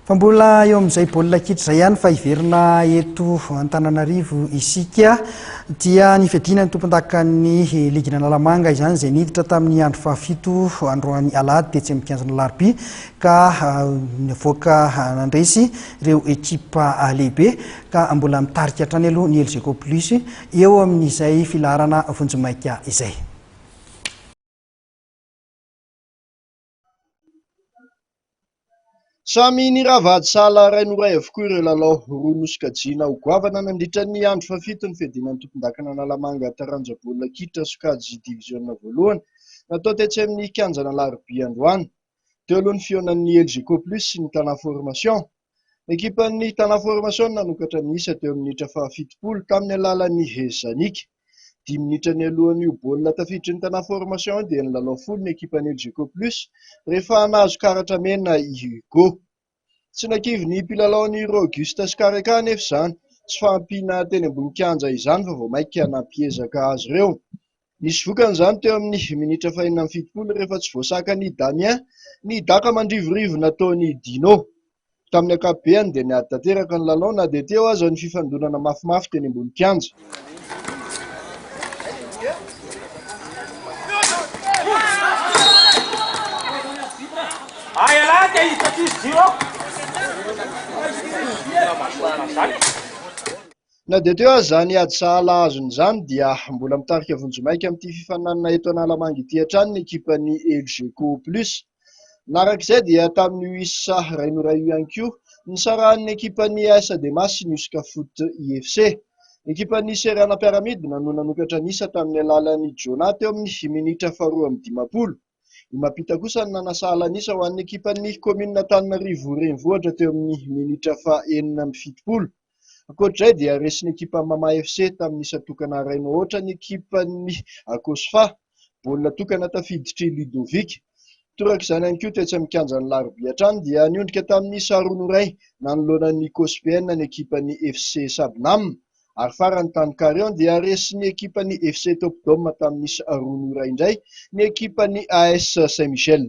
Fa mbola eo amin'izay baolina kitra izay ihany fa hiverina eto Antananarivo isika dia ny fiadiana ny tompondakan'ny ligin'Analamanga izany izay niditra tamin'ny andro fahafito androany alahady tetsy amin'ny kianjan'Alarobia ka nivoaka nandresy ireo ekipa lehibe ka mbola mitarika hatrany aloha ny Elgeco Plus eo amin'izay filaharana vonjimaika izay. Samy nirava ady sahala iray no iray avokoa ireo lalao roa nosokajiana ho goavana nandritra ny andro fahafito ny fiadiana ny tompondakan'Analamanga taranja baolina kitra sokajy diviziona voalohany natao tetsy amin'ny kianjan'Alarobia androany. Teo aloha ny fihaonan'ny Elgeco Plus sy ny Tana Formation. Ny ekipan'ny Tana Formation no nanokatra ny isa teo amin'ny minitra fahafitopolo tamin'ny alalan'i Zanika. Dimy minitra nialohan'io baolina tafiditry ny Tana Formation io dia nilalao folo ny ekipan'ny Elgeco Plus rehefa nahazo karatra mena i Hugo. Tsy nakivy ny mpilalaon'i Roguste sy Kareka anefa izany tsy fahampiana teny ambony kianja izany fa vao mainka nampiezaka azy ireo. Nisy vokany izany teo amin'ny minitra fahenina amby fitopolo rehefa tsy voasakan'i Damien ny daka mandrivorivo nataon'i Dino. Tamin'ny ankapobeny dia niady tanteraka ny lalao na dia teo aza ny fifandonana mafimafy teny ambony kianja. Na dia teo aza izany ady sahala azony izany dia mbola mitarika vonjimaika amin'ity fifaninanana eto Analamanga ity hatrany ny ekipan'ny Elgeco Plus. Naraka izay dia tamin'io isa iray no iray io ihany koa nisarahan'ny ekipan'ny AS Adema sy ny Uscafoot IFC. Ny ekipan'ny Seranam-piaramidina no nanokatra ny isa tamin'ny alalan'i Jonah teo amin'ny minitra faharoa amby dimampolo. I Mampita kosa no nanasahala ny isa ho an'ny ekipan'ny kaominina Antananarivo Renivohitra teo amin'ny minitra faha-76. Ankoatra izay dia resin'ny ekipan'ny Mama FC tamin'ny isa tokana iray no aotra ny ekipan'ny Cosfa. Baolina tokana tafiditr'i Ludovic. Toraka izany ihany koa tetsy amin'ny kianjan'ny Larobia hatrany dia niondrika tamin'ny isa roa no iray nanoloana ny Cospn ny ekipan'ny FC Sabnam. Ary farany tany Carion dia resin'ny ekipan'ny FC Top Dome tamin'ny isa roa no iray indray ny ekipan'ny AS Saint Michel.